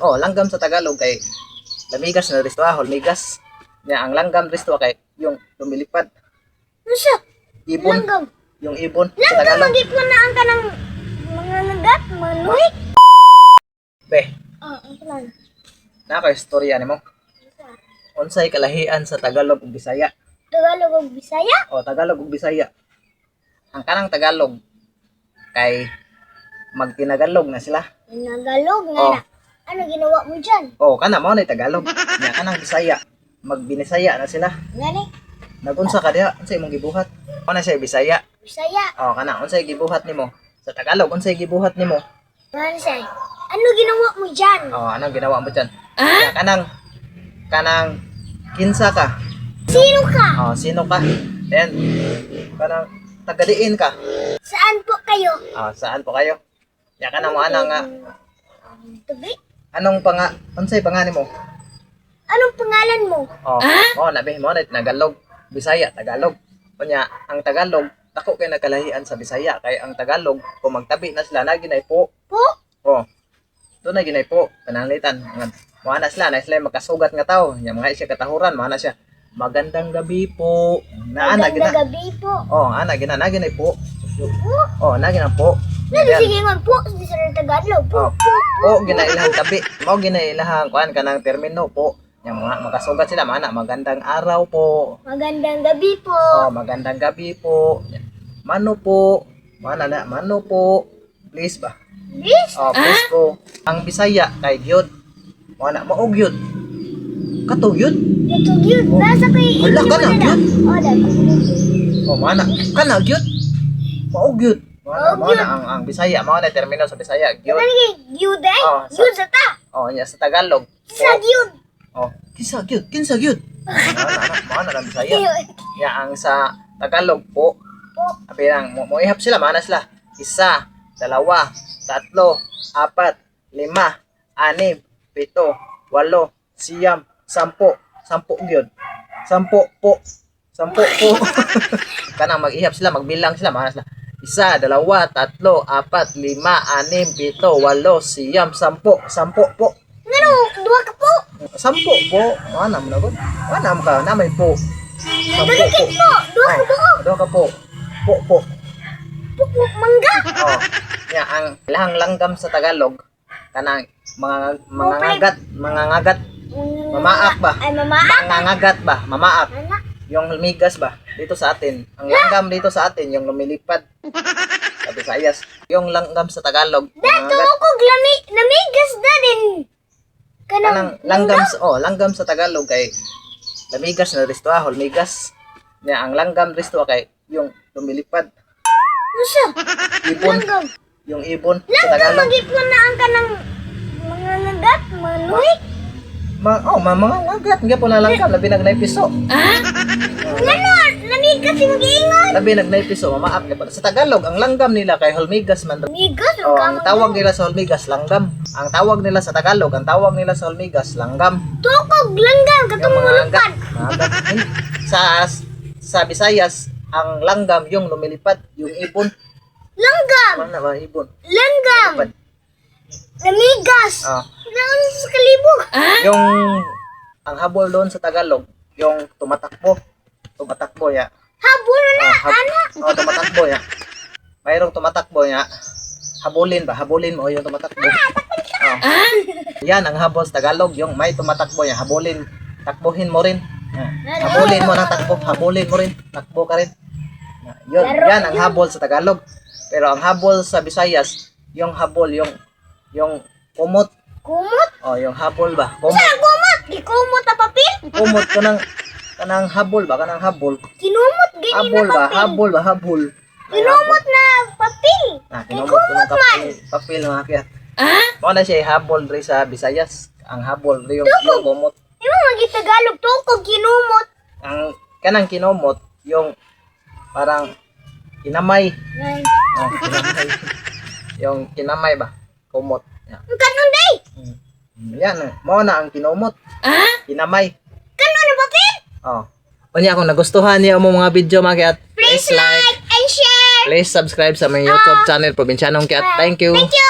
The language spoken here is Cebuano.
Oh, langgam sa Tagalog kay lamigas na resto, ah, hulmigas. Nya ang langgam resto kay yung lumilipad, Unsa? ibon, Langgam. yung ibon sa Langgam Tagalog. magipon na ang kanang mga nagat, mga nuhi. Be, Oh, ang plan. na kay istorya nimo. Unsay kalahian sa Tagalog ug Bisaya? Tagalog ug Bisaya? O Tagalog ug Bisaya. Ang kanang Tagalog kay magtinagalog na sila. Nagalog nga Oh. na. Ano ginawa mo dyan? O kana mao na Tagalog. Nya kanang Bisaya, magbinisaya na sila. Ngani? Nagunsa ka diha? Unsay imong gibuhat? Mao na siya Bisaya. Bisaya. O kana unsay gibuhat nimo? Sa Tagalog unsay gibuhat nimo? Ngani say? Ano ginawa mo dyan? O anong ginawa mo diyan? Ah? Kanang kanang kinsa ka? Sino ka? O sino ka? Then kanang tagadiin ka. Saan po kayo? O saan po kayo? Ya kanang mo ana nga Tubi? anong panga unsay panga nimo? Anong pangalan mo? Oh, oh nabi mo na Tagalog, Bisaya, Tagalog. Unya, ang Tagalog dako kay nagkalahian sa Bisaya kay ang Tagalog kung magtabi na sila na ginay po. Po? Oh. Doon na ginay po pananglitan. Mo na sila na sila makasugat nga tao. Nya mga siya katahuran, mo na siya. Magandang gabi po. Na ana Magandang gina. gabi po. Oh, ana gina na ginay po. Po? Oh, na gina po. Nani sige nga po, di sa Tagalog. Po. Oh, po gina ilahang tabi. Mao gina ilahang kuan kanang termino po. Nya mga makasugat sila mana magandang araw po. Magandang gabi po. Oh, magandang gabi po. Mano po. Mana na, mano po. Please ba? Please? Oh, please po. Ang Bisaya kay gyud. Mo na mao gyud. Kato gyud. Ito yun. Nasa kay Hala ka na, gyud. Oh, dapat. Oh, mana kana gyud. Mao gyud. Mao Mao na ang Bisaya, mao na termino sa Bisaya gyud. Nani kay gyud eh? Oh, sa- Gyud sa ta. Oh, nya sa Tagalog. Sa gyud. Oh, kinsa gyud, kinsa gyud. Mao na ang Bisaya. Nya ang sa Tagalog po. Po. Abi lang, mo moihap sila, mana sila. Isa, dalawa, tatlo, apat, lima, anim, pito, walo, siyam, 10, 10 gyud. 10 po. 10 po. Kanang mag-ihap sila, magbilang sila, mana sila. Isa, dalawa, tatlo, apat, lima, anim, pito, walo, siyam, 10, 10 po. Ngano, duha ka po. 10 po. Mana mo na gud? Mana mo ka, na may po. 10 po. Nagkakit po. Duha ka po. Duha ka po. Po po. Po po mangga. Oh, ya ang lahang langgam sa Tagalog kanang mga ngagat, mga ngagat, mamaak ba? Ay, mamaak. Mga ngagat ba? Mamaak. Ana. Yung lumigas ba? Dito sa atin, ang langgam dito sa atin yung lumilipad. Sa Visayas, yung langgam sa Tagalog, mga Dato ngagat. ko glami namigas na din. Kanang Kanang langgam sa oh, langgam sa Tagalog kay lamigas na resto, ah, hulmigas. Nya ang langgam resto kay yung lumilipad, Unsa? ibon, Langgam. yung ibon sa Langgam Tagalog. magipon na ang kanang mga nagat, mga nuhi. Ma, oh, ma, mga ngagat, nga po na langgam, labi nag piso. Ngano, namigas si mag-iingon. Labi nag piso, mamaap ka pa. Sa Tagalog, ang langgam nila kay Holmigas man. Namigas, Oh, ang tawag nila sa Holmigas, langgam. Ang tawag nila sa Tagalog, ang tawag nila sa Holmigas, langgam. Tukog langgam katong Yung mga mga lupad. ngagat, mga ngagat. Sa sa Visayas, ang langgam yung lumilipad, yung ibon. Langgam, Ano na ba ibon? langgam, Lipad. namigas. Ah. Nauna sa kalibog. Yung ang habol doon sa Tagalog, yung tumatakbo. Tumatakbo ya. Habol na na, Oh, ana. oh, tumatakbo ya. Mayroong tumatakbo ya. Habulin ba? Habulin mo yung tumatakbo. Oh. Yan ang habol sa Tagalog, yung may tumatakbo ya, habulin, takbuhin mo rin. Yan. Habulin mo ng takbo, habulin mo rin, takbo ka rin. Yan, yun, Laro yan ang habol sa Tagalog. Pero ang habol sa Visayas, yung habol, yung kumot. Kumot? Oh, yung habol ba? Kumot. Saan kumot? Gikumot na papel? Kumot kanang kanang habol ba? Kanang habol. Kinumot gini Habol na ba? papel. Habol ba? Habol. May Kinumot na papel. Ah, kinumot ko ng Gikumot man. papel, papel mga kiyat. Ah? Mao na siya habol diri sa Visayas. Ang habol diri yung kumot. Imo magi Tagalog tukog kinumot. Ang kanang kinomot yung parang kinamay. Ngay. Oh, kinamay. Yung kinamay ba? Kumot. Yeah. Ang kanon day. Yan, mao na ang kinomot. Ah? Kinamay. Kanon na papel. Oh. Unya kung nagustuhan niyo mo mga video mga kiyat, Please like and share. please subscribe sa my YouTube channel Probinsyanong Kiat. Thank you. Thank you.